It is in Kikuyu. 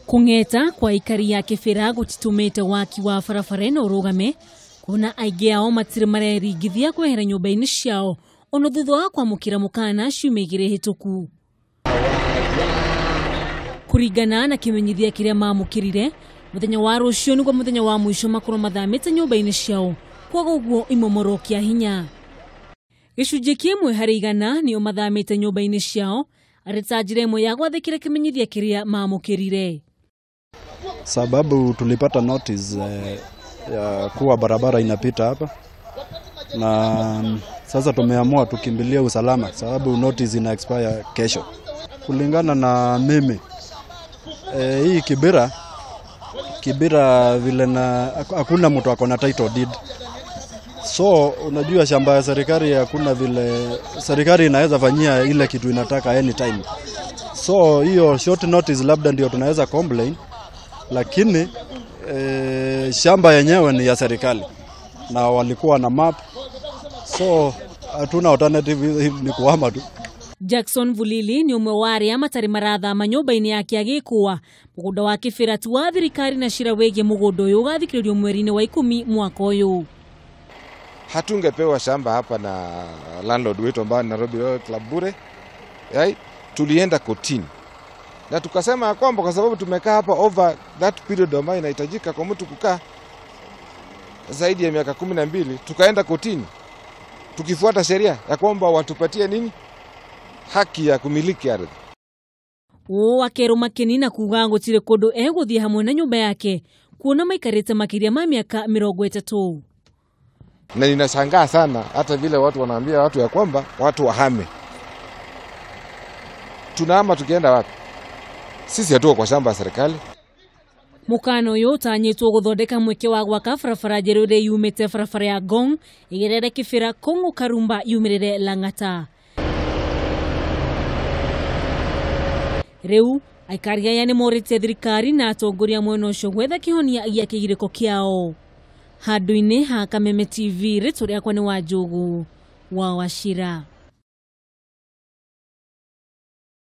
Kung'eta kwa aikari ya Kibera gutitumite waki wa barabara ĩno ũrũgame, kuona aingĩ ao matirĩ mareringithia kwehera nyũmba-inĩ ciao ona thutha wa kwamũkĩra mũkana ciumia igĩrĩ hĩtũku. Kũringana na kĩmenyithia kĩrĩa mamũkĩrire, mũthenya wa rũciũ nĩguo mũthenya wa mũico makorwo mathamĩte nyũmba-inĩ ciao, kwaga ũguo imomorwo kĩa hinya. Gĩcunjĩ kĩmwe harĩ igana nĩo mathamĩte nyũmba-inĩ ciao arĩ ta njĩra ĩmwe ya gwathĩkĩra kĩmenyithia kĩrĩa mamũkĩrire. Sababu tulipata notice ya kuwa barabara inapita hapa, na sasa tumeamua tukimbilie usalama sababu notice ina expire kesho. Kulingana na mimi hii Kibera vile na hakuna mtu akona title deed. So unajua shamba ya serikali hakuna vile serikali inaweza fanyia ile kitu inataka anytime. So hiyo short notice labda ndio tunaweza complain, lakini shamba yenyewe ni ya serikali na walikuwa na map, so hatuna alternative, ni kuhama tu. Jackson Vulili ni umwe wa aria matarĩ marathama nyũmba-inĩ yake agĩkũa mũgũnda wa Kibera tu wa thirikari na cira wĩgiĩ mũgũnda ũyũ ũgathikĩrĩrio mweri-inĩ wa 10 mwaka ũyũ. Hatungepewa shamba hapa na landlord wetu ambao ni Nairobi Royal Club bure. Right? Tulienda kotini na tukasema kwamba kwa sababu tumekaa hapa over that period ambayo inahitajika kwa mtu kukaa zaidi ya miaka 12, tukaenda kotini tukifuata sheria ya kwamba watupatie nini haki ya kumiliki ardhi. Akerwo makeni na kuga gũtirĩ kũndũ egũthiĩ hamwe na nyũmba yake kuona maikarĩte makĩria ma miaka 30. Na ninashangaa sana hata vile watu wanaambia watu ya kwamba watu wahame. Tunahama tukienda wapi? Sisi hatuko kwa shamba ya serikali. Mukano ũyũ ũtanyĩtwo gũthondeka mweke wa gwaka barabara njerũ ĩrĩa yumĩte barabara ya Ngong ĩgerere Kibera Kong'ũ Karumba yumĩrĩre Lang'ata. Rĩu aikari aya nĩmorĩtie thirikari na atongoria mwena ũcio gwetha kĩhonia gĩa kĩgirĩko kĩao. Handũ-inĩ ha Kameme TV, rĩtwa rĩakwa nĩ Wanjũgũ wa Wachira.